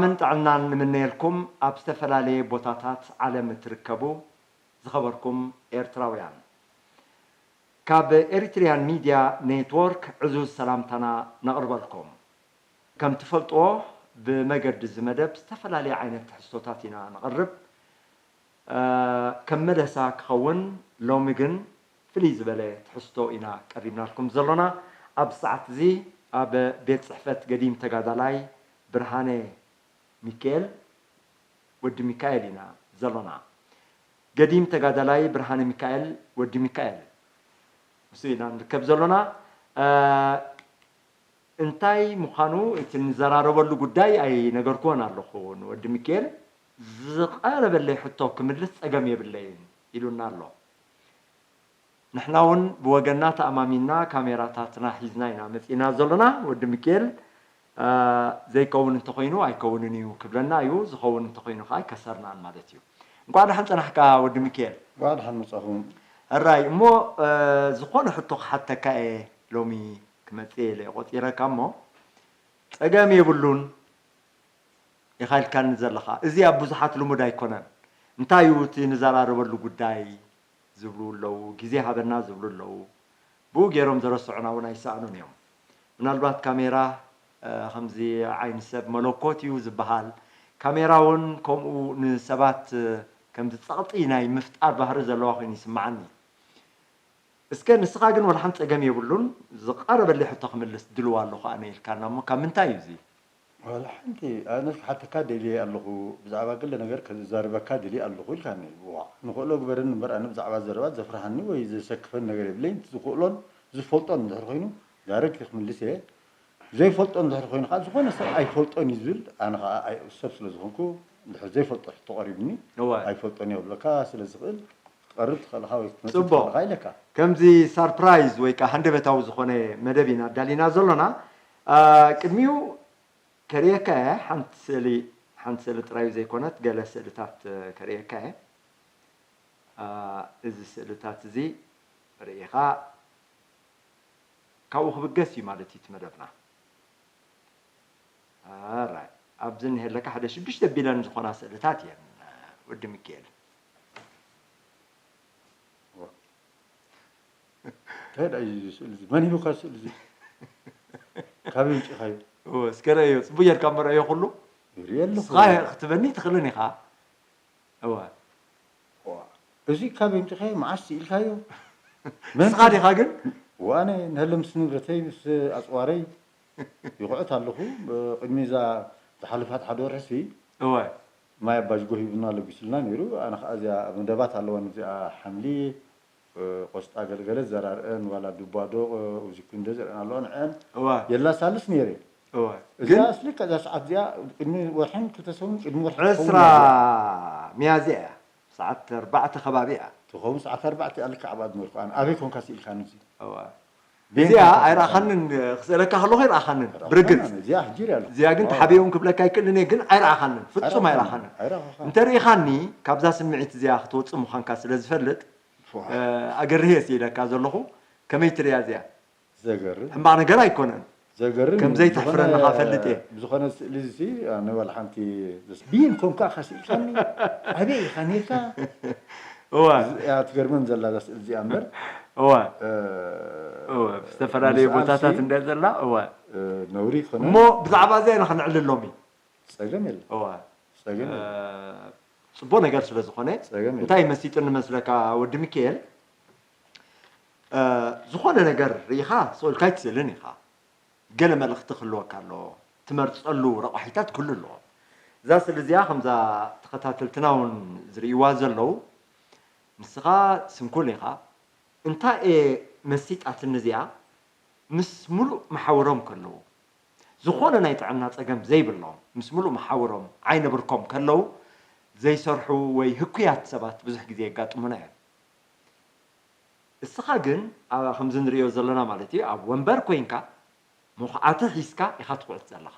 ምን ጥዕናን ንምነየልኩም ኣብ ዝተፈላለየ ቦታታት ዓለም እትርከቡ ዝኸበርኩም ኤርትራውያን። ካብ ኤሪትሪያን ሚድያ ኔትወርክ ዕዙዝ ሰላምታና ነቕርበልኩም። ከም ትፈልጥዎ ብመገዲ እዚ መደብ ዝተፈላለየ ዓይነት ትሕዝቶታት ኢና ነቕርብ። ከም መለሳ ክኸውን ሎሚ ግን ፍልይ ዝበለ ትሕዝቶ ኢና ቀሪብናልኩም ዘሎና። ኣብ ሰዓት እዚ ኣብ ቤት ጽሕፈት ገዲም ተጋዳላይ ብርሃነ ሚካኤል ወዲ ሚካኤል ኢና ዘሎና። ገዲም ተጋዳላይ ብርሃነ ሚካኤል ወዲ ሚካኤል ምስ ኢና ንርከብ ዘሎና። እንታይ ምዃኑ እቲ ንዘራረበሉ ጉዳይ ኣይነገርክዎን ኣለኹ ንወዲ ሚካኤል። ዝቐረበለይ ሕቶ ክምልስ ጸገም የብለይን ኢሉና ኣሎ። ንሕና እውን ብወገንና ተኣማሚንና ካሜራታትና ሒዝና ኢና መጺእና ዘሎና። ወዲ ሚካኤል ዘይከውን እንተኾይኑ ኣይከውንን እዩ ክብለና እዩ፣ ዝኸውን እንተኾይኑ ከዓ ኣይከሰርናን ማለት እዩ። እንኳዕ ደሓን ጸናሕካ ወዲ ሚካኤል። እንኳዕ ደሓን መጻኹም። ሕራይ እሞ ዝኾነ ሕቶ ክሓተካ እየ ሎሚ ክመጽእ ኢለ ቆጺረካ እሞ ጸገም የብሉን ኢኻ ኢልካኒ ዘለኻ። እዚ ኣብ ብዙሓት ልሙድ ኣይኮነን። እንታይ እዩ እቲ ንዘራረበሉ ጉዳይ ዝብሉ ኣለዉ፣ ግዜ ሃበና ዝብሉ ኣለዉ። ብኡ ገይሮም ዘረስዑና እውን ኣይሰኣኑን እዮም። ምናልባት ካሜራ ከምዚ ዓይኒ ሰብ መለኮት እዩ ዝበሃል። ካሜራ እውን ከምኡ ንሰባት ከምዚ ጸቕጢ ናይ ምፍጣር ባህሪ ዘለዋ ኮይኑ ይስምዓኒ። እስከ ንስኻ ግን ወላ ሓንቲ ጸገም የብሉን፣ ዝቐረበለይ ሕቶ ክምልስ ድልዋ ኣለኹ ኣነ ኢልካና እሞ ካብ ምንታይ እዩ እዚ? ዋላ ሓንቲ ኣነስ ክሓተካ ደልየ ኣለኹ፣ ብዛዕባ ገለ ነገር ከዛርበካ ደልየ ኣለኹ ኢልካኒ። ዋ ንኽእሎ ግበረኒ እምበር ኣነ ብዛዕባ ዘረባ ዘፍርሃኒ ወይ ዘሰክፈኒ ነገር የብለይን። ዝኽእሎን ዝፈልጦን እንድሕር ኮይኑ ዳይሬክት ክምልስ እየ። ዘይፈልጦ እንድሕር ኮይኑ ከዓ ዝኾነ ሰብ ኣይፈልጦን እዩ ዝብል ኣነ ከዓ ኣይ- ሰብ ስለ ዝኾንኩ እንድሕር ዘይፈልጦ ሕቶ ቀሪብኒ እወ። ኣይፈልጦን እየ ክብለካ ስለ ዝኽእል ክትቐርብ ትኽእል ኢኻ ወይ ክትመፅእ ጽቡቕ። ትኽእል ኢኻ ኢለካ። ከምዚ ሳርፕራይዝ ወይ ከዓ ሃንደበታዊ ዝኾነ መደብ ኢና ኣዳሊና ዘሎና። አ፣ ቅድሚኡ ከርእየካ እየ ሓንቲ ስእሊ፣ ሓንቲ ስእሊ ጥራይ ዘይኮነት ገለ ስእልታት እ፣ ከርእየካ እየ። አ፣ እዚ ስእልታት እዚ ርኢኻ ካብኡ ክብገስ እዩ ማለት እዩ እቲ መደብና። ኣራይ ኣብዚ እኒሀለካ ሓደ ሽዱሽተ ቢለን ዝኾና ስእልታት እየን ወዲ ሚካኤል። እንታይ ደኣ እዩ እዚ ስእሊ እዚ? መን ሂቡካ ስእሊ እዚ? ካበይ ኣምጺእኻዮ? እወ፣ እስከ ረእዮ፣ ጽቡቅ ጌርካ እሞ ረእዮ ኩሉ። ይርኢ ኣለኹ። ንስኻ ክትበኒ ትኽእልን ኢኻ። እወ። ዋ፣ እዚ ካበይ ኣምጺእኻዮ? መዓስ ስኢልካዮ? መን ንስኻ ዲኻ ግን? ዋነ ንህለ ምስ ንብረተይ ምስ ኣጽዋረይ ይኹዕት ኣለኹ። ቅድሚ እዛ ዝሓለፈት ሓደ ወርሒ ሲ እወ። ማይ ኣባጅጎ ሂቡና ለጊሱልና ነይሩ። ኣነ ኸዓ እዚኣ መደባት ኣለወን፣ እዚኣ ሓምሊ፣ ቆስጣ፣ ገለገለ ዘራርአን ዋላ ዱባ ዶ ኡዚኩንደ ዘርእን ኣለዋ፣ ንዐን እወ። የላሳልስ ነይረ። እወ። እዚኣ ግን ኣስሊ ከዛ ሰዓት እዚኣ ቅድሚ ወርሕን ክልተ ሰሙን ቅድሚ ወርሒ ትኸውን ዕስራ እያ እዚኣ። ሚያዝያ እያ። ሰዓት ኣርባዕተ ከባቢ እያ። ትኸውን ሰዓት ኣርባዕተ እያ ልክዕ ኣብኣ ዝነበርኩ ኣነ። ኣበይ ኮንካ ስኢልካኒ እዚ? እወ። እዚኣ ኣይረኣኻንን፣ ክስእለካ ከለኹ ኣይረኣኻንን። ብርግጽ። እዚኣ ሕጂ ሪኣ ኣለኹ። እዚኣ ግን ዋው። ተሓቢኦም ክብለካ ኣይክእልን እየ፣ ግን ኣይረኣኻንን። ፍጹም ኣይረኣኻንን። ኣይረኣኻንን። ኣይረኣኻን። እንተ ርኢኻኒ፣ ካብዛ ስምዒት እዚኣ ክትወጽእ ምዃንካ ስለ ዝፈልጥ፣ ፎ። እ፣ ኣገርህየ ስኢለካ ዘለኹ። ከመይ ትርእያ እዚኣ? ዘገርም። ሕማቕ ነገር ኣይኮነን። ዘገርም። ከም ዘይተሕፍረኒ ዝኾነ፣ ኸኣ ፈልጥ እየ። ብዝኾነ ስእሊ እዚ ኣነ ዋላ ሓንቲ ዘስ-፣ ቢን ኮንካ ኢኻ ስኢልካኒ? ኣበይ ኢኻ ኔርካ? እወ። እዚኣ ትገርመን ዘላ እዛ ስእሊ እዚኣ እምበር። እወ። እ፣ እወ፣ ብዝተፈላለየ ምስኣልሲ፣ ቦታታት እንድያ ዘላ፣ እወ። እ፣ ነውሪ ይኮነ። እሞ ብዛዕባ እዚኣ ኢና ኸነዕልል ሎሚ። ጸገም የለን። እወ። ጸገም የለን። ጽቡቕ ነገር ስለ ዝኾነ፣ ጸገም የለን። እንታይ መሲጥኒ መስለካ ወዲ ሚካኤል? እ፣ ዝኾነ ነገር ርኢኻ ስቕ ኢልካ ኣይትስእልን ኢኻ። ገለ መልእኽቲ ክህልወካ ኣለዎ። ትመርጸሉ ረቋሒታት ክህሉ ኣለዎ። እዛ ስእሊ እዚኣ ከምዛ ተኸታተልትና እውን ዝርእይዋ ዘለዉ፣ ንስኻ ስንኩል ኢኻ። እንታይ እየ መሲጣትኒ እዚኣ? ምስ ምሉእ መሓውሮም ከለዉ፣ ዝኾነ ናይ ጥዕና ጸገም ዘይብሎም፣ ምስ ምሉእ መሓውሮም ዓይኒ ብርኮም ከለዉ ዘይሰርሑ ወይ ህኩያት ሰባት ብዙሕ ግዜ የጋጥሙና እዮም። እስኻ ግን ኣብ፣ ከምዚ ንርእዮ ዘለና ማለት እዩ፣ ኣብ ወንበር ኮይንካ መኹዓቲ ሒዝካ ኢኻ ትኹዕት ዘለኻ።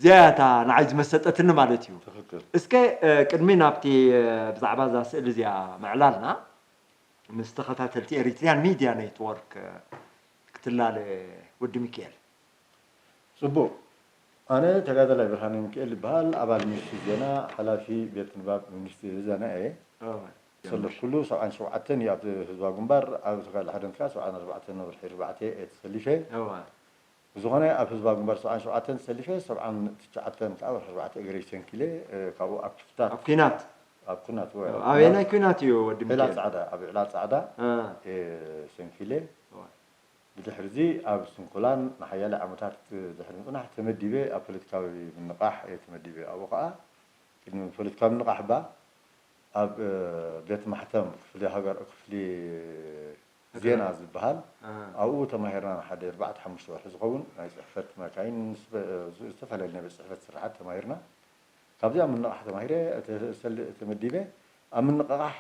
እዚኣ እያ እታ ንዓይ ዝመሰጠትኒ ማለት እዩ። ትኽክል። እስከ፣ እ፣ ቅድሚ ናብቲ፣ እ፣ ብዛዕባ እዛ ስእሊ እዚኣ ምዕላልና፣ ምስ ተኸታተልቲ ኤሪትሪያን ሚድያ ኔትወርክ ክትላለ ወዲ ሚኪኤል። ጽቡቕ። ኣነ ተጋዳላይ ብርሃነ ሚካኤል ይበሃል። ኣባል ሚኒስትሪ ዜና፣ ሓላፊ ቤት ንባብ ሚኒስትሪ ዜና እየ። ዘለኩሉ ሰብዓን ሸውዓተን እዩ ኣብ ህዝባዊ ግንባር፣ ኣብ ተጋድሎ ሓደንት ከዓ ሰብዓን ኣርባዕተን ወርሒ ኣርባዕተ እየ ተሰሊፈ። ብዝኾነ ኣብ ህዝባዊ ግንባር ሰብዓን ሸውዓተን ተሰሊፈ፣ ሰብዓን ትሽዓተን ከዓ ወርሒ ኣርባዕተ እግረይ ሰንኪለ፣ እ፣ ካብኡ ኣብ ክፍታት ኣብ ኲናት? ኣብ ኩናት ወ-፣ ኣበየናይ ኲናት እዩ ወዲ ዕላ ሚካኤል? ፃዕዳ፣ ኣብ ዕላ ፃዕዳ እ። እየ ሰንኪለ። እዋ። ብድሕሪ እዚ ኣብ ስንኩላን ንሓያለ ዓመታት ድሕሪ ምፅናሕ ተመዲበ ኣብ ፖለቲካዊ ምንቓሕ እየ ተመዲበ። ኣብኡ ከዓ ቅድሚ ፖለቲካዊ ምንቓሕ እባ ኣብ፣ እ፣ ቤት ማሕተም ክፍሊ ሃገር፣ ክፍሊ ዜና ዝበሃል፣ ኣሃ። ኣብኡ ተማሂርና ንሓደ ኣርባዕተ ሓሙሽተ ወርሒ ዝኸውን ናይ ፅሕፈት መካይን ምስ በ-፣ ዝ-፣ ዝተፈላለዩ ናይ ቤት ፅሕፈት ስራሓት ተማሂርና። ካብዚኣ ምንቓሕ ተማሂረ፣ እተ-፣ ሰል-፣ ተመዲበ። ኣብ ምንቕቓሕ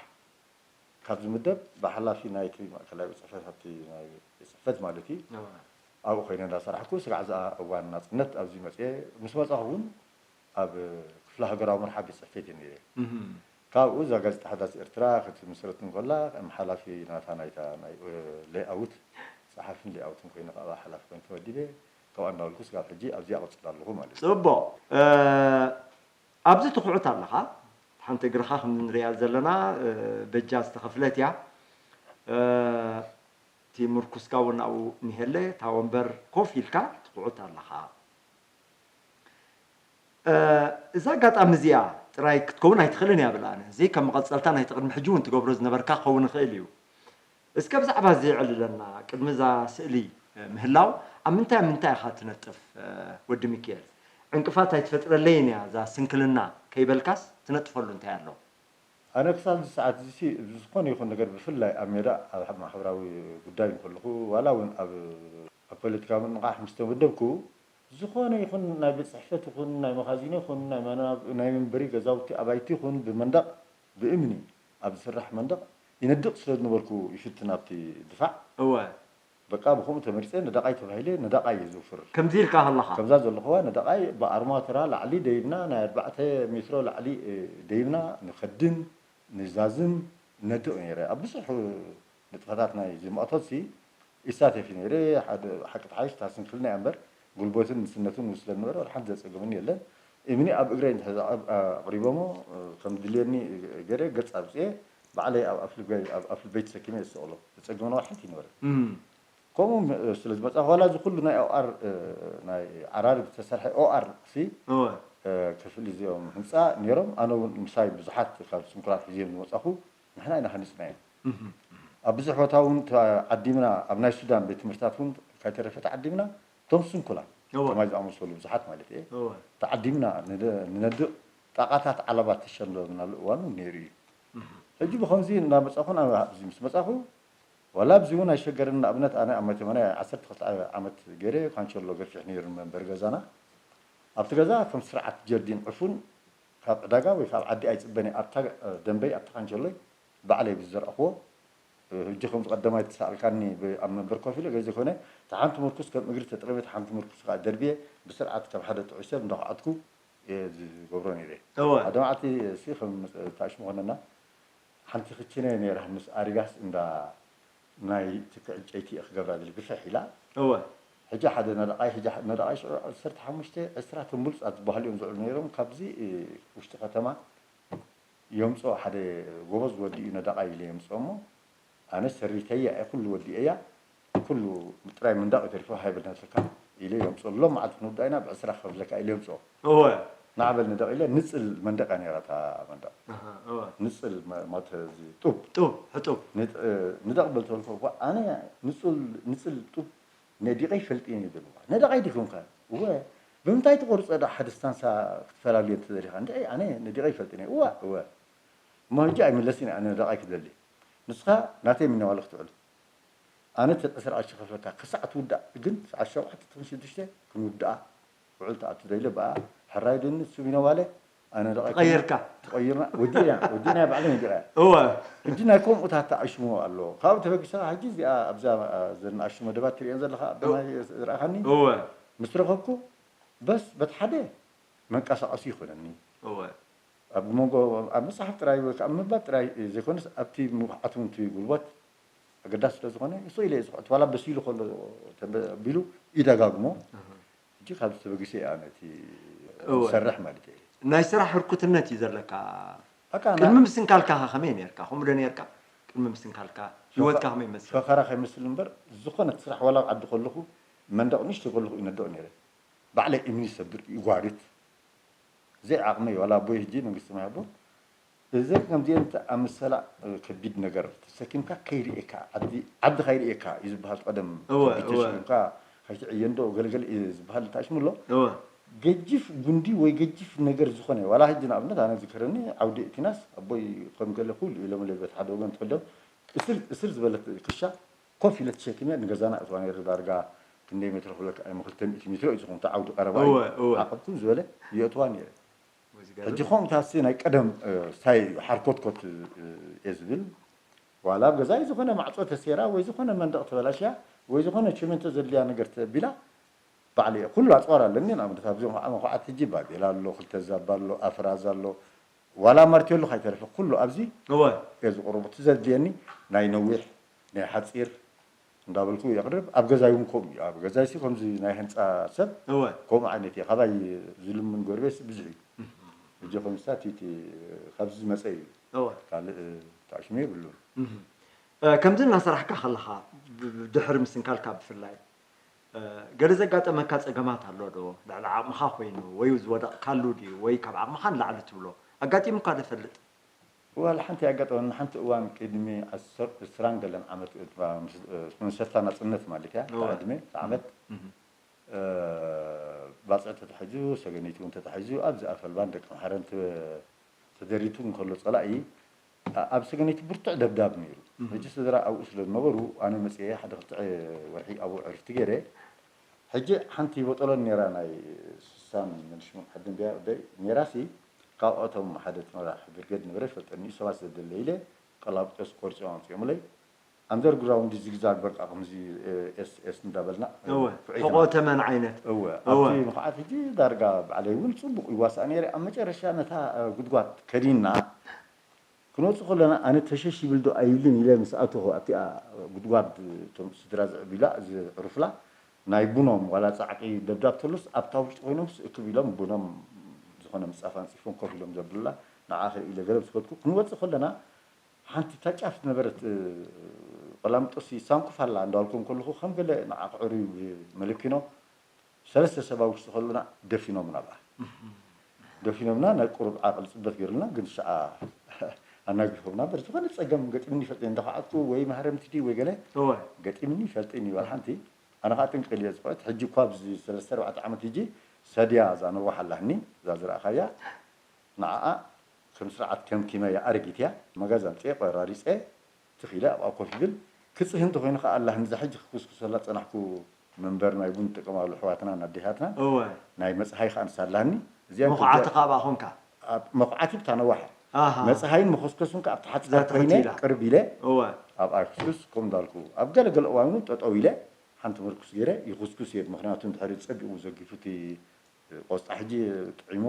ካብ ዝምደብ ብሓላፊ ናይቲ ማእከላይ ቤት ፅሕፈት፣ ኣብቲ ናይ ቤት ፅሕፈት ማለት እዩ። ኣዋ። ኣብኡ ኮይነ እንዳሰራሕኩ፣ ስጋዕ እዛ እዋን ናፅነት ኣብዚ መፅየ፣ ምስ መፃኹ እውን ኣብ ክፍለ ሃገራዊ መርሓ ቤት ፅሕፈት እየ ነይረ። እህም። ካብኡ እዛ ጋዜጣ ሓዳስ ኤርትራ ክትምስረት እንከላ፣ ከም ሓላፊ ናታ ናይታ ናይ፣ እ፣ ሌኣውት፣ ጸሓፍን ሌኣውትን ኮይነ፣ ካብኣ ሓላፊ ኮይነ ተመዲበ። ካብኣ እንዳበልኩ ስጋብ ሕጂ ኣብዚኣ እቕጽል ኣለኹ ማለት እዩ። ጽቡቕ። እ፣ ኣብዚ ትኹዕት ኣለኻ። ሓንቲ እግርኻ ከም ንሪኣ ዘለና፣ እ፣ በጃ ዝተኸፍለት እያ። እ፣ እቲ ምርኩስካ እውን ኣብኡ እኒሀለ፣ እታ ወንበር ኮፍ ኢልካ ትኹዕት ኣለኻ። እ፣ እዛ ኣጋጣሚ እዚኣ ጥራይ ክትከውን ኣይትኽእልን እያ ብል ኣነ። እዚ ከም መቐጸልታ ናይቲ ቅድሚ ሕጂ እውን ትገብሮ ዝነበርካ ክኸውን ይኽእል እዩ። እስከ ብዛዕባ እዚ የዕልለና። ቅድሚ እዛ ስእሊ፣ እ፣ ምህላው ኣብ ምንታይ ኣብ ምንታይ ኢኻ ትነጥፍ፣ እ፣ ወዲ ሚኪኤል? ዕንቅፋት ኣይትፈጥረለይን እያ እዛ ስንክልና ከይበልካስ ትነጥፈሉ እንታይ ኣሎ? ኣነ ክሳብ እዚ ሰዓት እዚሲ፣ ዝኾነ ይኹን ነገር፣ ብፍላይ ኣብ ሜዳ፣ ኣብ ማሕበራዊ ጉዳይ እንከለኹ፣ ዋላ እውን ኣብ፣ ኣብ ፖለቲካዊ ምንቕቓሕ ምስ ተመደብኩ፣ ዝኾነ ይኹን ናይ ቤት ጽሕፈት ይኹን፣ ናይ መኻዚኖ ይኹን፣ ናይ መናብ-፣ ናይ መንበሪ ገዛውቲ ኣባይቲ ይኹን፣ ብመንደቕ፣ ብእምኒ ኣብ ዝስራሕ መንደቕ ይነድቕ ስለ ዝነበርኩ፣ ይፍትን ኣብቲ ድፋዕ። እወ። በቃ ብኸምኡ ተመሪጸ፣ ነዳቓይ ተባሂለ፣ ነዳቓይ እየ ዝውፍር። ከምዚ ኢልካ ከለኻ? ከምዛ ዘለኹዋ ነዳቓይ ብኣርማትራ ላዕሊ ደይብና፣ ናይ ኣርባዕተ ሜትሮ ላዕሊ፣ እ፣ ደይብና ንኸድን ንዛዝም ነድቕ ነይረ። ኣብ ብዙሕ ንጥፈታት ናይ እዚ መቕተልሲ ይሳተፍ ነይረ። ሓደ ሓቂ ተሓይሽ፣ እታ ስንክልና እያ እምበር፣ ጉልበትን ንስነትን እውን ስለ ዝነበረ፣ ወላ ሓንቲ ዘጸገመኒ የለን። እምኒ ኣብ እግረይ እንድሕር ኣቕ-፣ ኣቕሪቦሞ፣ እ፣ ከም ድልየኒ ገይረ ገጽ ኣውጽኤ፣ ባዕለይ ኣብ ኣፍልበይ፣ ኣብ ኣፍልበይ ተሰኪመ እየ ዝሰቕሎ። ዘጸገመኒ ወላ ሓንቲ ኣይነበረን። እም። ከምኡ ም-፣ ስለ ዝመጻ፣ ዋላ እዚ ኩሉ ናይ ኦኣር፣ እ፣ ናይ ዓራርብ ዝተሰርሐ ኦኣር ሲ፣ እወ። እ፣ ክፍሊ እዚኦም ህንጻ ነይሮም። ኣነ እውን ምሳይ ብዙሓት ካብ ስንኩላን ሒዘዮም ዝመጻኹ ንሕና ኢና ሃኒጽናዮ። እህም። ኣብ ብዙሕ ቦታ እውን ተዓዲምና፣ ኣብ ናይ ሱዳን ቤት ትምህርትታት እውን ካይተረፈ ተዓዲምና፣ እቶም ስንኩላን፣ እወ። ከማይ ዝኣመሰሉ ብዙሓት ማለት እየ፣ እወ። ተዓዲምና ንደ-፣ ንነድቕ ጣቓታት ዓለባ ተሸለምናሉ እዋን እውን ነይሩ እዩ። እህም። ሕጂ ብኸምዚ እናመጻኹ፣ ናብ ኣብዚ ምስ መጻኹ፣ ዋላ ኣብዚ እውን ኣይሸገርን። ንኣብነት፣ ኣነ ኣብ መተመንያ ዓሰርተ ክልተ ዓመት ገይረ፣ ኳንቸሎ ገፊሕ ነይሩ መንበሪ ገዛና። ኣብቲ ገዛ ከም ስርዓት ጀርዲን ዕፉን ካብ ዕዳጋ ወይ ካብ ዓዲ ኣይጽበን እየ። ኣብታ፣ እ፣ ደንበይ፣ ኣብቲ ኳንቸሎይ ባዕለይ ብዝዘርኣኽዎ፣ እ፣ ሕጂ ከም ቀዳማይ ተሳእልካኒ ብ-፣ ኣብ መንበር ኮፍ ኢለ፣ ገለ ዘይኮነ፣ እታ ሓንቲ ምርኩስ ከም እግሪ ተጥረበ፣ እታ ሓንቲ ምርኩስ ከኣ ደርብየ፣ ብስርዓት ከም ሓደ ጥዑይ ሰብ እንዳኹዓትኩ እየ ዝገብሮ ነይረ። እወ። ኣደ መዓልቲ፣ እሲ ከም፣ እታ ሽሙ ኮነና፣ ሓንቲ ክችነ ነይራ፣ ምስ ኣሪጋስ እንዳ ናይ ትኪ ዕንጨይቲ እየ ክገብራ ዝብል ግፍሕ ኢላ። እወ። ሕጂ ሓደ ነደቓይ፣ ሕጂ ሓደ ነደቓይ ሽዑ ዓሰርተ ሓሙሽተ፣ ዕስራ እቶም ብሉጻት ዝበሃሉ እዮም ዝውዕሉ ነይሮም። ካብዚ፣ እ፣ ውሽጢ ከተማ የምጽኦ ሓደ ጎበዝ ወዲ እዩ ነደቓይ ኢለ የምጽኦ እሞ፣ ኣነ ሰሪተያ እየ፣ ኩሉ ወዲኤያ፣ ኩሉ ጥራይ መንደቕ እዩ ተሪፉ፣ ሃይብል ነትልካ ኢለ የምጽኦ። ሎም መዓልቲ ክንውዳእ ኢና፣ ብዕስራ ክኸፍለካ ኢለ የምጽኦ። እወ። ንዓ በል ንደቕ ኢለ፣ ንጽል መንደቕ እያ ነይራ እታ መንደቕ። ኣሃ፣ እወ። ንጽል መ-፣ ማለት እዚ ጡብ። ጡብ፣ ሕጡብ። ንጥ-፣ ንደቕ በል ተበልኩ እኳ፣ ኣነ ንጹል፣ ንጽል ጡብ ነዲቐ ይፈልጥ እየ ይብል። ነደቓይ ዲኹም ከ? እወ። ብምንታይ ትቆርጾ ደኣ ሓደ ስታንሳ ክትፈላልዮ እንተደሊኻ? እንድዒ ኣነ ነዲቐ ይፈልጥ እየ። እወ፣ እወ። እሞ ሕጂ ኣይምለስን እየ ኣነ ነደቓይ ክደሊ። ንስኻ ናተይ ሚነዋለ ክትውዕል። ኣነ እቲ ዕስራ ቅርሺ ከፍለካ ክሳዕ ትውዳእ፣ ግን ሰዓት ሸውዓተ ትኹን ሽዱሽተ ክንውድኣ ውዕል ትኣቱ ዶ ኢለ ብኣ ሕራይ ደኒ እሱ ሚነዋለ ኣነ ደቒ ትቐይርካ። ትቐይርና፣ ወዲእና፣ ወዲእና ባዕለይ ወዲእና። እወ። ሕጂ ናይ ከምኡታት ተኣሽሙ ኣሎ። ካብኡ ተበጊሰ ሕጂ እዚኣ ኣብዛ፣ እ፣ ዘን ንኣሽቱ መደባት ትርእየን ዘለኻ፣ ኣብ እወ። ማይ ዝረኣኻኒ? እወ። ምስ ረኸብኩ፣ በስ በቲ ሓደ መንቀሳቐሲ ይኾነኒ። እወ። ኣብ መንጎ፣ ኣብ መጽሓፍ ጥራይ ወይ ከዓ ምንባብ ጥራይ ዘይኮነስ፣ ኣብቲ ምውሓት እውን እቲ ጉልበት ኣገዳሲ ስለ ዝኾነ፣ እሱ ኢለ እየ ዝኹዕት። ዋላ በሲሉ ከሎ ተበ-፣ ኣቢሉ ይደጋግሞ። ኣሃ። ሕጂ ካብ ዝተበግሰ እየ ኣነ እቲ እወ። ዝሰርሕ ማለት እየ። ናይ ስራሕ ህርኩትነት እዩ ዘለካ። በቃ ቅድሚ ና- ምስንካልካ ከ ከመይ ነርካ? ከምኡ ዶ ነርካ? ቅድሚ ምስንካልካ ህይወትካ ከመይ ይመስል? ፈኸራ ከይመስል እምበር፣ ዝኾነት ስራሕ ዋላ ኣብ ዓዲ ከለኹ መንደቕ ንእሽቶ ከለኹ ይነድቕ ነይረ። ባዕለይ እምኒ ሰብር ይጓርት። ዘይዓቕመይ ዋላ ኣቦይ ሕጂ መንግስቲ ሰማይ ኣቦ፣ እዚ ከምዚአን ኣመሰላ ከቢድ ነገር ተሰኪምካ ከይርእየካ፣ ዓዲ ዓዲ ከይርእየካ እዩ ዝበሃል። ቀደም እወ፣ ከቢድ እወ። ተሸኪምካ ከይትዕየ እንዶ ገለገለ እዩ ዝበሃል። እንታይ ሽሙ ኣሎ? እወ ገጅፍ ጉንዲ ወይ ገጅፍ ነገር ዝኾነ፣ ዋላ ሕጂ ንኣብነት ኣነ ዝከረኒ ዓውዲ እቲናስ ኣቦይ ከም ገለ ኩሉ ኢሎምለይ፣ በቲ ሓደ ወገን ተኸዲኖም እስር እስር ዝበለት ክሻ ኮፍ ኢለ ተሸኪመ ንገዛና እትዋ ነይረ። ዳርጋ ክንደይ ሜትሮ ክብለካ እየ፣ ክልተ ሚእቲ ሜትሮ እዩ ዝኸውን፣ እቲ ዓውዲ ቀረባ እዩ። እወ፣ እወ። ዓቐብ ክብ ዝበለ የእትዋ ነይረ። ወይ ዝገርም። ሕጂ ከምኡ ታሲ ናይ ቀደም እ፣ ስታይ ሓርኮትኮት እ፣ እየ ዝብል። ዋላ ኣብ ገዛይ ዝኾነ ማዕጾ ተሴራ ወይ ዝኾነ መንደቕ ተበላሽያ ወይ ዝኾነ ችመንቶ ዘድልያ ነገር ተቢላ ባዕለይ ኩሉ ኣፅዋር ኣለኒ። ንኣብነት ኣብዚኦም ከዓ መኹዓት ሕጂ ባዴላ ኣሎ፣ ክልተ ዛባ ኣሎ፣ ኣፍራዝ ኣሎ፣ ዋላ ማርቴሎ ካይተረፈ ኩሉ ኣብዚ እወ እየ ዝቕርቡ። እቲ ዘድልየኒ ናይ ነዊሕ ናይ ሓፂር እንዳበልኩ የቕርብ። ኣብ ገዛይ እውን ከምኡ እዩ። ኣብ ገዛይ ሲ ከምዚ ናይ ህንፃ ሰብ እወ ከምኡ ዓይነት እየ። ካባይ ዝልምን ጎረቤት ብዙሕ እዩ። ሕጂ ከምስታት እቲ ካብዚ ዝመፀ እዩ። እወ ካልእ ታሽሙ የብሉን። እህ። እ፣ ከምዚ እናሰራሕካ ከለኻ ብ- ብ- ድሕሪ ምስንካልካ ብፍላይ እ፣ ገለ ዘጋጠመካ ጸገማት ኣሎ ዶ? ልዕሊ ዓቕምኻ ኮይኑ ወይ ዝወደቕካሉ ድዩ ወይ ካብ ዓቕምኻ ንላዕሊ ትብሎ ኣጋጢሙካ ዶ ይፈልጥ? ዋላ ሓንቲ ኣጋጠመኒ። ሓንቲ እዋን ቅድሚ ዓሰርተ ዕስራን ገለን ዓመት፣ ምስ መሰታ ናጽነት ማለት እያ፣ እወ። ዕድመ፣ ዓመት፣ እህ። እ፣ ባጽዕ ተታሒዙ፣ ሰገነይቲ እውን ተታሒዙ፣ ኣብዚ ኣፈልባን ደቂ ምሓረን ተ-፣ ተደሪቱ እንከሎ ጸላኢ፣ ኣ-፣ ኣብ ሰገነይቲ ብርቱዕ ደብዳብ ነይሩ። ሕጂ ስድራ ኣብኡ ስለ ዝነበሩ፣ ኣነ መጽየ ሓደ ክልተ ወርሒ ኣብኡ ዕርፍቲ ገይረ። ሕጂ ሓንቲ ቦጦሎኒ ነይራ፣ ናይ ስሳን መንሽሙን ዓዲ እንድያ ደይ ነይራሲ፣ ካብኣቶም ሓደ እቲ መራሒ ብርጌድ ነበረ፣ ይፈልጠኒ እዩ፣ ሰባት ዘደለ ኢለ፣ ቀላብጦስ ቆርጾም ኣምጺኦምለይ። ኣንደርግራውንድ ዚግዛግ በቃ ከምዚ ኤስ ኤስ እንዳበልና እወ ኩዒትና። ሕቆ ተመን ዓይነት እወ እወ። ኣብቲ ምኽዓት ሕጂ ዳርጋ ባዕለይ እውን ጽቡቕ ይዋሳእ ነይረ። ኣብ መጨረሻ ነታ እ፣ ጉድጓድ ከዲና ክንወጽእ ከለና ኣነ ተሸሽ ይብል ዶ ኣይብልን ኢለ ምስ ኣተኹ ኣብቲኣ ጉድጓድ እቶም ስድራ ዝዕብላ ዝዕርፍላ ናይ ቡኖም ዋላ ጻዕቂ ደብዳብ ተሎስ ኣብታ ውሽጢ ኮይኖም ስእክብ ኢሎም ቡኖም ዝኾነ ምጻፍ ኣንጺፎም ኮፍ ኢሎም ዘብሉላ ንዓ ክርኢ ኢለ ገለ ምስ ከድኩ ክንወጽእ ከለና ሓንቲ እታ ጫፍ ዝነበረት እ፣ ቆላምጦስ ሳንኩፍ ኣላ እንዳልኩም ከለኹ ከም ገለ ንዓ ክዕርዩ መለኪኖ ሰለስተ ሰብ ኣብ ውሽጢ ከለና ደፊኖምና ብኣ ደፊኖምና ናይ ቁሩብ ዓቕሊ ፅበት ገይሩልና ግን ሽዓ ኣናጊፎምና በር ዝኾነ ፀገም ገጢምኒ ይፈልጥ እንዳኳዓትኩ ወይ ማህረምቲ ድዩ ወይ ገለ እወ ገጢምኒ ይፈልጥን ይበል ሓንቲ ኣነ ከዓ ጥንቅል እየ ዝኮት ሕጂ እኳ ኣብዚ ሰለስተ ኣርባዕተ ዓመት ሕጂ ሰድያ እዛ ነዋሕ ኣላህኒ እዛ ዝረእኻያ ንዓኣ ከም ስርዓት ከም ኪመያ ኣረጊት እያ መጋዝ ኣምፅኤ ቆራሪፀ ትኺለ ኣብኣ ኮፍ ይብል ክፅህ እንተኮይኑ ከዓ ኣላህኒ እዛ ሕጂ ክኩስኩሰላ ፀናሕኩ መንበር ናይ ቡን ትጥቀማሉ ኣሕዋትና ኣዴታትና እወ ናይ መፅሃይ ከዓ ንሳ ኣላህኒ እዚኣ መኹዓቲ ካብኣ ኾንካ ኣብ መኹዓቲ ብታ ነዋሕ ኣሃ መፅሃይን መኮስኮስን ከዓ ኣብቲ ሓፂር እዛ ትሕቲ ኮይነ ኢላ። ቅርብ ኢለ እወ ኣብ ኣክሱስ ከም እንዳልኩ ኣብ ገለ ገለ እዋን እውን ጠጠው ኢለ ሓንቲ ምርኩስ ገይረ ይኹስኩስ እየ ምክንያቱ እንድሕሪ ፀቢቑ ዘጊፉ እቲ ቆስጣ ሕጂ ጥዒሞ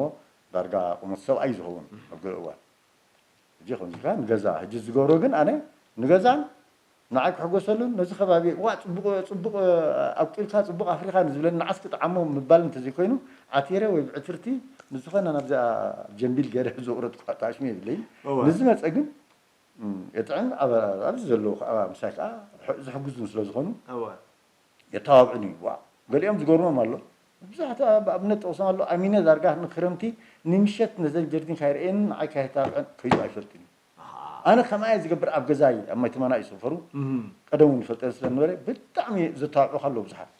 ዳርጋ ቁመት ሰብኣይ ዝኸውን ኣብ ገለ እዋን ሕጂ ከምዚ ከ ንገዛ ሕጂ ዝገብሮ ግን ኣነ ንገዛን ንዓይ ክሕጎሰሉን ነዚ ከባቢ ዋ ፅቡቕ ፅቡቕ ኣብቂልካ ፅቡቕ ኣፍሪኻ ንዝብለኒ ንዓስ ክጥዓሞ ምባል እንተዘይኮይኑ ዓቲረ ወይ ብዕትርቲ ንዝኾነ ናብዚኣ ጀንቢል ገይረ ዘውረድኳ ጣዕሽሚ የብለይን እወ ንዝመፀ ግን እም፣ የጥዕም ኣብ- ኣብዚ ዘለዉ ከዓ ምሳይ ከዓ ሕ- ዝሕግዙን ስለ ዝኾኑ እወ የተባብዑን እዩ ዋ ገሊኦም ዝገርሞም ኣሎ ብዙሓት ኣብ ኣብነት ጠቕሶም ኣሎ ኣሚነ ዳርጋ ንክረምቲ ንምሸት ነዘን ጀርዲን ካይርእየን ንዓይ ካይተባብዐን ከይዱ ኣይፈልጥን እዩ ኣነ ከማየ ዝገብር ኣብ ገዛይ ኣብ ማይተማና እዩ ሰፈሩ እም፣ ቀደም እውን ይፈልጠን ስለ ነበረ ብጣዕሚ ዘተባብዑ ኣለዉ ብዙሓት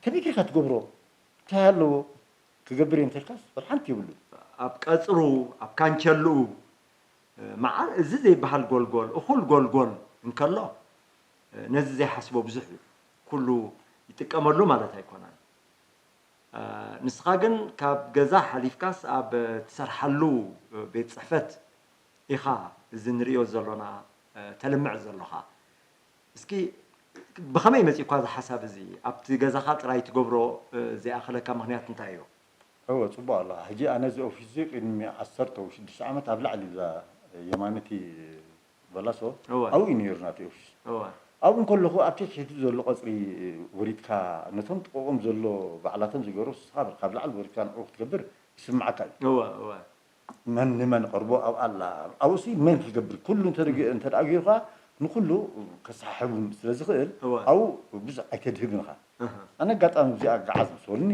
ከመይ ጌርካ ትገብሮ እንታይ ኣለዎ ክገብር እየ እንተልካስ ወላ ሓንቲ የብሉ ኣብ ቀፅሩ ኣብ ካንቸልኡ እ፣ መዓር እዚ ዘይበሃል ጎልጎል እኹል ጎልጎል እንከሎ እ፣ ነዚ ዘይሓስቦ ብዙሕ እዩ ኩሉ ይጥቀመሉ ማለት ኣይኮነን እ፣ ንስኻ ግን ካብ ገዛ ሓሊፍካስ ኣብ ትሰርሓሉ እ፣ ቤት ፅሕፈት ኢኻ እዚ ንሪኦ ዘሎና እ፣ ተልምዕ ዘሎኻ እስኪ ብኸመይ መፂእኳ እዚ ሓሳብ እዚ ኣብቲ ገዛኻ ጥራይ ትገብሮ እ፣ ዘይኣኸለካ ምኽንያት እንታይ እዩ እወ ፅቡቅ ኣሎ ሕጂ ኣነ እዚ ኦፊስ እዚ ቅድሚ ዓሰርተ ወይ ሽዱሽተ ዓመት ኣብ ላዕሊ እዛ የማነቲ በላሶ እወ። ኣብኡ እዩ ነይሩ ናቲ ኦፊስ እወ ኣብኡ እንከለኹ ኣብቲ ትሕቲ ዘሎ ቀጽሪ ወሪድካ ነቶም ጥቕኦም ዘሎ ባዕላቶም ዝገበሩ ንስኻ ካብ ላዕሊ ወሪድካ ንዕኡ ክትገብር ይስምዓካ እዩ። እወ እወ መን ንመን ቀርቦ ኣብ ኣላ ኣብኡሲ መን ክገብር ኩሉ እንተ ደኣ ገይሩ ከዓ ንኩሉ ከሰሓሕቡን ስለ ዝኽእል እወ። ኣብኡ ብዙሕ ኣይተድህብን ኢኻ። እህ ኣነ ኣጋጣሚ እዚኣ ገዓዝ ምስ በሉኒ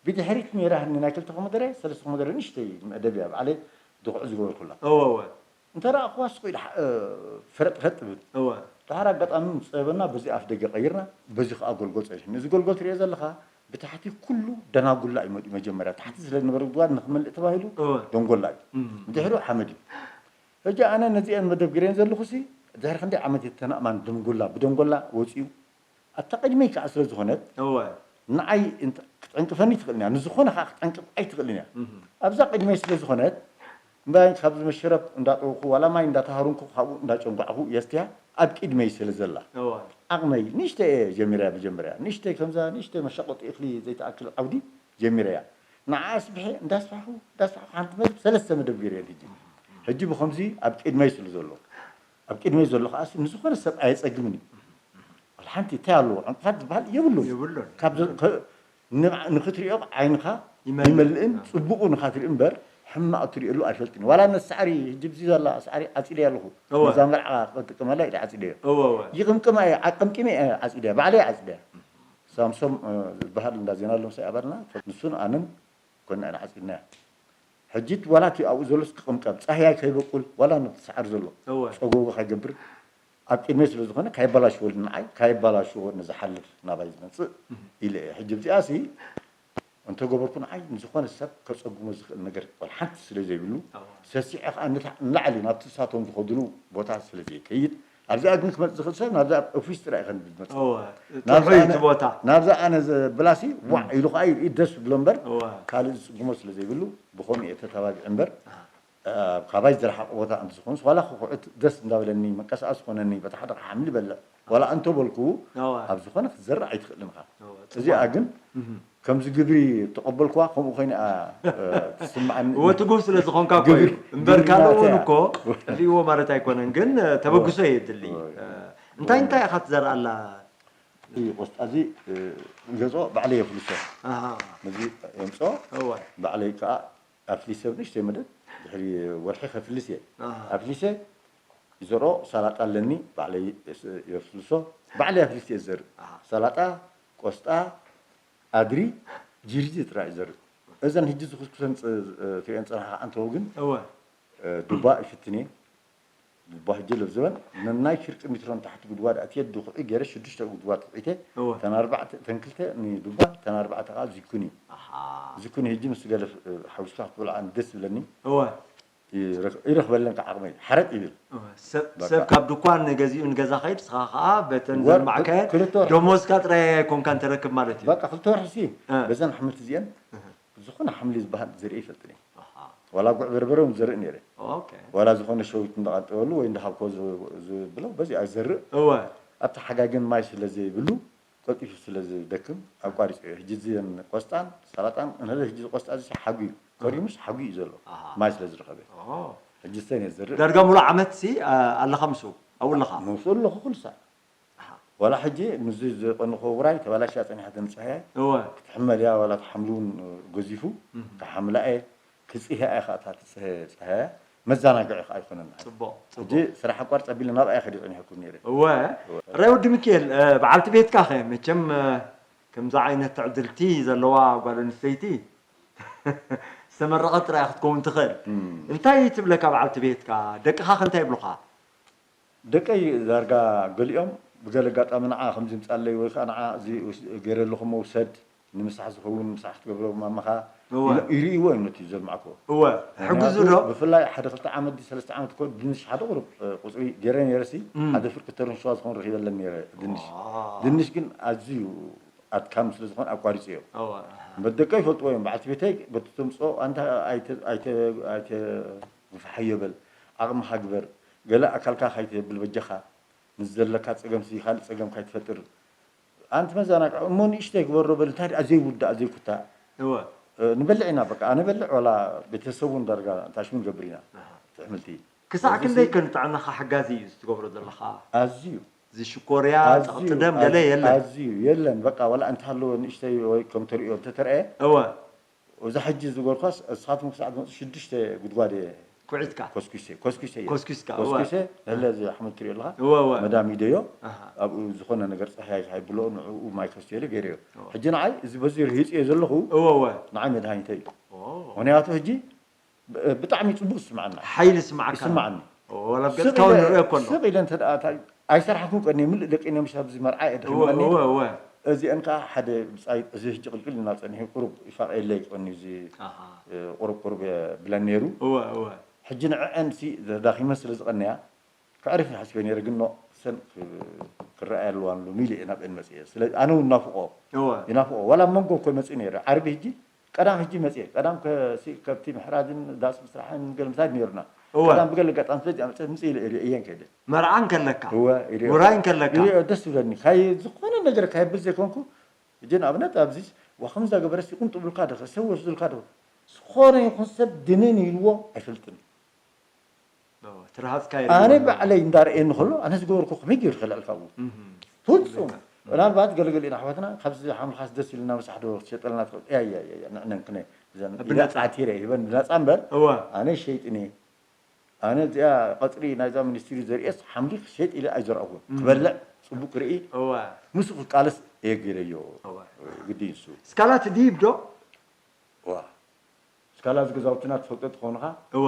ብድሕሪት ነይራ ህኒ ናይ ክልተ ኮመደረ ሰለስተ ኮመደረ ንእሽተይ መእደብ እያ ባዕለይ ድኹዒ ዝገበርኩላ። እወ እወ እንተ ረኣኹዋ ስቕ ኢላ እ፣ ፈረጥፈጥ ትብል። እወ ድሓር ኣጋጣሚ ምስ ጸበና በዚ ኣፍ ደገ ቀይርና በዚ ከኣ ጎልጎል ጸኒሕኒ። እዚ ጎልጎል ትሪኦ ዘለኻ ብታሕቲ ኩሉ ደናጉላ እዩ መሊኡ መጀመርያ። ታሕቲ ስለ ዝነበረ ጉድጓድ ንኽመልእ ተባሂሉ እወ ደንጎላ እዩ። እም ድሕሪኡ ሓመድ እዩ። ሕጂ ኣነ ነዚአን መደብ ገይረን ዘለኹሲ ድሕሪ ክንደይ ዓመት እየ ተን ኣእማን ደንጎላ ብደንጎላ ወጺኡ ኣብታ ቅድመይ ከኣ ስለ ዝኾነት እወ ንዓይ እንተ- ክትዕንቅፈኒ ትኽእልን እያ። ንዝኾነ ከኣ ክትዕንቅፍ ኣይትኽእልን እያ። እም ኣብዛ ቅድመይ ስለ ዝኾነት ማይ ካብዚ መሸረብ እንዳጠውኹ ዋላ ማይ እንዳተሃሩንኩ ካብኡ እንዳጨንጓዕኹ የስትያ ኣብ ቅድመይ ስለ ዘላ እወ ዓቕመይ ንእሽተይ እየ ጀሚረያ መጀመርያ ንእሽተይ ከምዛ ንእሽተይ መሻቆጢ እኽሊ ዘይትኣክል ዓውዲ ጀሚረያ ንዓ ኣስብሐ እንዳስፋሕኩ እንዳስፋሕኩ ሓንቲ መደብ ሰለስተ መደብ ገይረየን ሕጂ ሕጂ ብኸምዚ ኣብ ቅድመይ ስለ ዘሎ ኣብ ቅድመይ ዘሎ ከዓሲ ንዝኾነ ሰብ ኣየጸግምን እዩ ወላ ሓንቲ እንታይ ኣለዎ ዕንቅፋት ዝበሃል የብሉን የብሉን ካብ ዘ- ከ- ንብ- ንክትሪኦ ዓይንኻ ይመልእ። ይመልእን ፅቡቁ ንካ ትርኢ እምበር ሕማቅ ትሪእሉ ኣይፈልጥን ዋላ ነቲ ሳዕሪ ሕጂ ብዚ ዘላ ሳዕሪ ዓፂደያ ኣለኹ እወ። ነዛ መርዓ ክጥቀመላ ኢለ ዓፂደዮ እወ እወ ይቅምቅማ እየ ዓቀምቂመ እየ ዓፂደያ ባዕለይ ዓፂደያ ሳምሶም እ፣ ዝበሃል እንዳ ዜና ኣሎ ምሳይ ኣባልና ንሱን ኣነን ኮና ኢና ዓፂድናያ ሕጂ ዋላ እቲ ኣብኡ ዘሎስ ክቅምቀም ፃህያይ ከይበቁል ዋላ ነቲ ሳዕሪ ዘሎ እወ ፀጎጎ ከይገብር ኣብ ቅድመይ ስለ ዝኾነ ካይበላሽወሉ ንዓይ ካይበላሽዎ ንዝሓልፍ ናባይ ዝመፅእ ኢለ እየ ሕጂ እዚኣ ሲ እንተገበርኩ ንዓይ ንዝኾነ ሰብ ከፀጉሞ ዝኽእል ነገር ዋላ ሓንቲ ስለ ዘይብሉ እወ ሰሲዐ ከዓ ንታ- ንላዕሊ ናብቲ ንሳቶም ዝኸድሉ ቦታ ስለ ዘይከይድ ኣብዚኣ ግን ክመፅእ ዝኽእል ሰብ ናብዛ ኦፊስ ጥራይ ከንብል ዝመፅእ እወ ናብዚ ጥዑይ ኣነ- እቲ ቦታ ናብዛ ኣነ ዘብላሲ ዋዕ ኢሉ ከዓ ይርኢ ደስ ዝብሎ እምበር እወ ካልእ ዝፅጉሞ ስለ ዘይብሉ ብኸምኡ እየ ተተባቢዐ እምበር ኣብ ካባይ ዝረሓቑ ቦታ እንትዝኾኑስ ዋላ ክኹዕት ደስ እንዳበለኒ መንቀሳቐሲ ኮነኒ በታ ሓደ ሓምሊ በልዕ ዋላ እንተበልኩ እወ ኣብ ዝኾነ ክትዘርእ ኣይትኽእልን ኢኻ እወ እዚኣ ግን እም ከምዚ ግብሪ ተቐበልኩዋ ከምኡ ኮይነ እያ እ፣ ትስምዓኒ እወ ትጉህ ስለ ዝኾንካ እኮ ግብሪ- እዩ እምበር ግብሪ ካልእ እውን ናተያ። እኮ እትሪእዎ ማለት ኣይኮነን ግን እ፣ ተበግሶ የድሊ እወ። እ፣ እንታይ እንታይ ኢኻ ትዘርኣላ እዚ ቆስጣ እዚ እ፣ ገዝኦ ባዕለይ የፍልሶ ኣሃ ነዚ የምፅኦ እወ ባዕለይ ከዓ ኣፍሊሰ ብንእሽተይ መደብ ድሕሪ ወርሒ ከፍልስ እየ ኣሃ ኣፍሊሰ ይዘርኦ ሰላጣ ኣለኒ ባዕለይ የስ- የፍልሶ ባዕለይ ኣፍሊሰ እየ ዝዘርእ ኣሃ ሰላጣ ቆስጣ ኣድሪ ጅርጂ ጥራይ እዩ ዘርኢ እዘን ሕጂ ዝኩስኩሰን ፅ- እ፣ ትሪአን ፅናሓ ከዓንተው ግን እወ እ፣ ዱባ ይፍትን እየ ዱባ ሕጂ ለብዝበን ነናይ ሽርቂ ሚትሮን ታሕቲ ጉድጓድ ኣትየ ድኹዒ ገይረ ሽዱሽተ ጉድጓድ ትኩዒተ እወ ተን ኣርባዕተ ተን ክልተ ንዱባ ተን ኣርባዕተ ከዓ ዝኩኒ ኣሃ ዝኩኒ ሕጂ ምስ ገለ እ፣ ሓዊስካ ክትበልዓ ደስ ዝብለኒ እወ ይረኽ- ይረኽበለን ከዓ ዓቕመይ ሓረጥ ይብል እወ። ሰብ በቃ። ሰብ ካብ ድኳን ገዚኡ ንገዛ ከይድ ንስኻ ከዓ በተን ወር- ዘልማዕካየን ክልተ ወርሒ። ደሞዝካ ጥራይ ኣይኮንካን ተረክብ ማለት እዩ በቃ ክልተ ወርሒ ሲ እ። በዘን ኣሕምልቲ እዚአን ዝኾነ ሓምሊ ዝበሃል ዘርኢ ይፈልጥን እየ ኣሃ። ዋላ ጉዕ በርበረ እውን ዘርኢ ነይረ ኦኬ ዋላ ዝኾነ ሸዊት እንዳቐንጠበሉ ወይ እንዳሃብኮ ዝ- ዝብሎ በዚ ኣይዘርእ እወ ኣብቲ ሓጋይ ግን ማይ ስለ ዘይብሉ ቀልጢፉ ስለ ዝደክም ኣቋሪፀ እዩ ሕጂ እዚን ቆስጣን ሰላጣን ንሕዚ ሕጂ ቆስጣ እዚ ሓጉ እዩ ከሪሙስ ሓጉ እዩ ዘሎ ኣሃ። ማይ ስለ ዝረኸበ ኦ። ሕጂ ስተን እየ ዝዘርእ ዳርጋ ሙሉ ዓመት ሲ ኣለኻ ምስኡ ኣብኡ ኣለኻ ምስኡ ኣለኹ ኩሉ ሳዕ ዋላ ሕጂ ምስዚ ዝቐንኹ ውራይ ተባላሽያ ፀኒሓ ተምፅሐያ እወ ክትሕመል እያ ዋላ እቲ ሓምሊ እውን ገዚፉ ክሓምላ እየ ክፅህያ እየ ከዓ እታ ትፅሀ ፀሃያ መዘናግዒ ከዓ ኣይኮነን ፅቡቅ ሕጂ ፅቡቅ ስራሕ ኣቋርፅ ኣቢለ ናብኣ እየ ከዲ ፀኒሐኩም ነይረ እወ ራይ ወዲ ሚካኤል እ፣ በዓልቲ ቤትካ ኸ መቸም እ፣ ከምዚ ዓይነት ትዕድልቲ ዘለዋ ጓል ኣንስተይቲ ዝተመረቐት ጥራይ ክትከውን ትኽእል እንታይ ትብለካ በዓልቲ ቤትካ ደቅኻ ከ እንታይ ይብሉኻ ደቀይ ዳርጋ ገሊኦም ብገለ ኣጋጣሚ ንዓ ከምዚ ምፃለይ ወይ ከዓ ንዓ እዚ ገይረ ኣለኹ እሞ ውሰድ ንምሳሕ ዝኸውን ምሳሕ ክትገብሮ ማማኻ እወ። ኢሎ- ይርእይዎ እዮም ነቲ ዘልማዕክዎ እወ ሕግዙ ዶ ምክንያቱ ብፍላይ ሓደ ክልተ ዓመት ድዩ ሰለስተ ዓመት እኮ ድንሽ ሓደ ቁሩብ እ፣ ቁፅሪ ገይረ ነይረ ሲ እም። ሓደ ፍርቂ ተርን ሸዋ ዝኾን ረኺበለን ነይረ ድንሽ ዋ። ድንሽ ግን ኣዝዩ ኣድካሚ ስለ ዝኾነ ኣቋሪፀዮ እወ በደቀ ይፈልጥዎ እዮም በዓልቲ ቤተይ በቲ ተምፅኦ ኣንታ ኣይተ- ኣይተ- ኣይተንፍሓዮ በል ዓቕምኻ ግበር ገለ ኣካልካ ካይተብል በጃኻ ምስ ዘለካ ፀገም ሲ ካልእ ፀገም ካይትፈጥር ኣንቲ መዘናግዒ እሞ ንእሽተይ ግበሮ በል እንታይ ደኣ ዘይውዳእ ዘይኩታ እወ እ፣ ንበልዕ ኢና በቃ ኣነ በልዕ ዋላ ቤተሰብ እውን ዳርጋ ታሽሙ ንገብር ኢና እቲ ኣሕምልቲ ክሳዕ እዚ ክንደይ ሲ- ከ ንጥዕናኻ ሓጋዚ እዩ ትገብሮ ዘለኻ ኣዝዩ እዚ ሽኮርያ፣ ኣዝዩ፣ ጸቕጢ ደም ገለ ኣዝ-፣ የለን። ኣዝዩ የለን። በቃ ዋላ እንተሃለወ ንእሽተይ ወይ ከም ተርእዮ እንተተረኣየ፣ እወ። እዛ ሕጂ ዝገርኳስ፣ እስኻትኩም ክሳዕ ትመጹ ሽዱሽተ ጉድጓድ እየ ኩዒትካ? ኮስኩሴ፣ ኮስኩሴ እየ። ኮስኩስካ፣ እወ። ኮስኩሴ፣ ለለ እዚ ሓመድ ትሪኦ ኣለኻ? እወ፣ እወ። መዳም ኢደዮ፣ ኣሃ። ኣብኡ ዝኾነ ነገር ጻህያይ ሃይብሎ፣ ንዕኡ ማይ ከስትየሉ ገይረዮ። እወ። ሕጂ ንዓይ እዚ በዚ ርሂጽ እየ ዘለኹ፣ እወ፣ እወ። ንዓይ መድሃኒተይ እዩ። ኦ። ምኽንያቱ ሕጂ ብ-፣ ብጣዕሚ ጽቡቕ ይስምዓና። ሓይሊ ይስምዓካ ኣሎ። ይስምዓኒ። ኦ፣ ወላ ኣብ ስቕ ገጽካ እውን ኢለ፣ ንርእዮ እኮ ኣሎ። ስቕ ኢለ እንተ ደኣ ታ-፣ ኣይሰራሕኩን ቀንየ፣ ምልእ ደቂ ነምሽ ኣብዚ መርዓ እየ እወ፣ ድሕሪ እወ፣ እወ። እዚአን ከኣ ሓደ ብጻይ፣ እዚ ሕጂ ቅልቅል እና ጸኒሑ፣ ቁሩብ ይፋቐየለይ ቀንዩ፣ እዚ፣ ኣሃ። እ፣ ቁሩብ፣ ቁሩብ የብለን ነይሩ። እወ፣ እወ። ሕጂ ንዕአን ሲ-፣ ተዳኺመን ስለ ዝቐነያ፣ ከዕርፍ ሓሲበ ነይረ፣ ግን ኖ፣ ሰን ክ-፣ ክረኣያ ኣለዋን ሎሚ ኢለ እየ ናብአን መጽየ። ስለ ኣነ እውን ናፍቆ፣ እወ። ይናፍቆ። ዋላ ኣብ መንጎ እኮ መጽእ ነይረ። ዓርቢ ሕጂ፣ ቀዳም ሕጂ መጽየ። ቀዳም ከ-፣ ሲ-፣ ከብቲ ምሕራድን ዳስ ምስራሕን ገለ ምሳድ ነይሩና። እወ። ቀዳም ብገለ ኣጋጣሚ ስለዚ ኣመጸ ምጽእ ኢለ እየ፣ እየን ከይደ። መርዓ እንከለካ፣ እወ፣ ኢለዮ። ውራይ እንከለካ። ኢለዮ፣ ደስ ይብለኒ። ካይ-፣ ዝኾነ ነገር ካይብል ዘይኮንኩ፣ ሕጂ ንኣብነት ኣብዚ፣ ዋ፣ ከምዛ ገበረስ ይቁንጡ ብልካ ዶ፣ ሰዎች ዝብልካ ዶ፣ ዝኾነ ይኹን ሰብ ድንን ኢልዎ ኣይፈልጥን። ኦ፣ ትርሃጽካ ኣነ ይርድእ ኣሎ። ባዕለይ እንዳርኤኒ ከሎ፣ ኣነ ዝገበርኩ ከመይ ገይሩ ክልዕል ካብኡ? እህ። ፍጹም። ልክዕ። ምናልባት ገለገሊኤን ኣሕዋትና፣ ካብዚ ሓምልኻስ ደስ ኢልና ምሳሕ ዶ ክትሸጠልና ትኽእል? እያ፣ እያ፣ እያ፣ እያ፣ ንዕነን ክነ-፣ እዘን ኢለ ብነጻ። ዓቲረ ይህበን ብነጻ እምበር፣ እወ። ኣነ ሸይጥኒ። ኣነ እዚኣ ቀጽሪ ናይዛ ሚኒስትሪ ዘርእየስ ሓምሊ ክሸጥ ኢለ ኣይዘርኣኹን። እም። ክበልዕ፣ ጽቡቕ ክርኢ፣ እወ። ምስኡ ክቃለስ እየ ገይረዮ። እወ። ግዲ እዩ እሱ። ስካላት ድሂብ ዶ? ዋ። ስካላ እዚ ገዛውትና ትፈልጦ ትኾንኻ? እወ።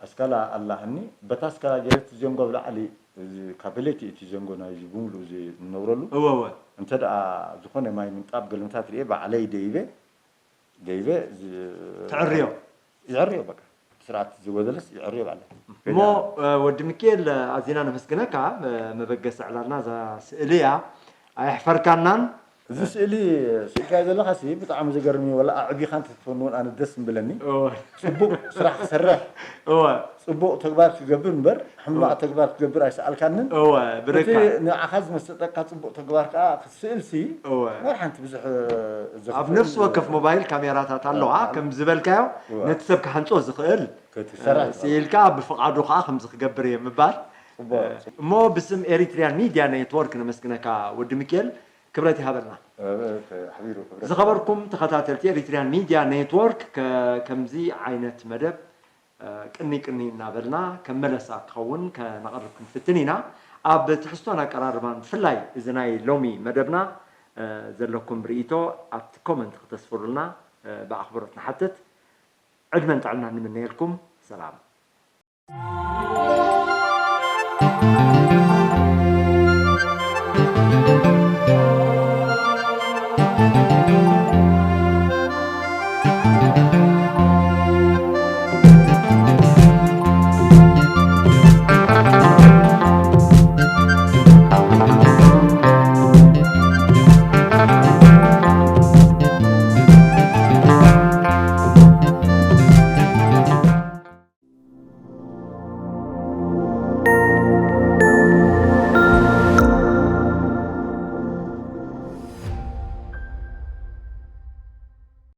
ኣስካላ ኣላህኒ፣ በታ ኣስካላ ገይረ እቲ ዘንጎ ኣብ ላዕሊ፣ እዚ ካፔሌቲ እቲ ዘንጎ ናይዚ ብምሉእ እዚ እንነብረሉ። እወ፣ እወ። እንተ ደኣ ዝኾነ ማይ ምንጣብ ገልምታት ርኤ፣ ባዕለይ ደይበ፣ ደይበ፣ ዝ-፣ ትዕርዮ? ይዕርዮ በቃ። ስርዓት ዝጎደለስ ይዕርዮ ባዕለይ። እሞ፣ እ፣ ወዲ ሚካኤል፣ ኣዚና ነመስግነካ፣ መ-፣ መበገሲ ዕላልና እዛ ስእሊ እያ። ኣየሕፈርካናን? እዚ ስእሊ ስኢልካዮ ዘለኻሲ ብጣዕሚ ዝገርም እዩ። ወላ ኣዕቢኻ እንተትፈንዎን ኣነ ደስ ምብለኒ። እወ። ጽቡቕ ስራሕ ክሰርሕ፣ እወ። ጽቡቕ ተግባር ክገብር እምበር፣ ሕማቕ እወ። ተግባር ክገብር ኣይሰኣልካንን። እወ፣ ብረካ። እቲ ንዓኻ ዝመሰጠካ ጽቡቕ ተግባር ከኣ ክትስእልሲ፣ እወ። ወላ ሓንቲ ብዙሕ፣ እ፣ ኣብ ዘኽፍእ ነፍሲ ወከፍ ሞባይል ካሜራታት ኣለዋ። ኣዎ። ከም ዝበልካዮ፣ እወ። ነቲ ሰብ ክሃንጾ ዝኽእል፣ ክትሰርሕ እ፣ ስኢልካ ብፍቓዱ ከኣ ከምዚ ክገብር እየ ምባል። ጽቡቕ። እ፣ እሞ ብስም ኤሪትሪያን ሚድያ ኔትወርክ ነመስግነካ ወዲ ሚካኤል። ክብረት ይሃበልና። እ፣ እ፣ ሓቢሩ ክብረት። ዝኸበርኩም ተኸታተልቲ ኤሪትሪያን ሚድያ ኔትወርክ፣ ከ-፣ ከምዚ ዓይነት መደብ፣ እ፣ ቅኒ ቅኒ እናበልና ከም መለሳ ክኸውን ከነቕርብ ክንፍትን ኢና። ኣብ ትሕዝቶን ኣቀራርባን፣ ብፍላይ እዚ ናይ ሎሚ መደብና፣ እ፣ ዘለኩም ርእይቶ ኣብቲ ኮመንት ክተስፍሩልና፣ እ፣ ብኣኽብሮት ንሓትት። ዕድመን ጥዕናን ንምነየልኩም። ሰላም።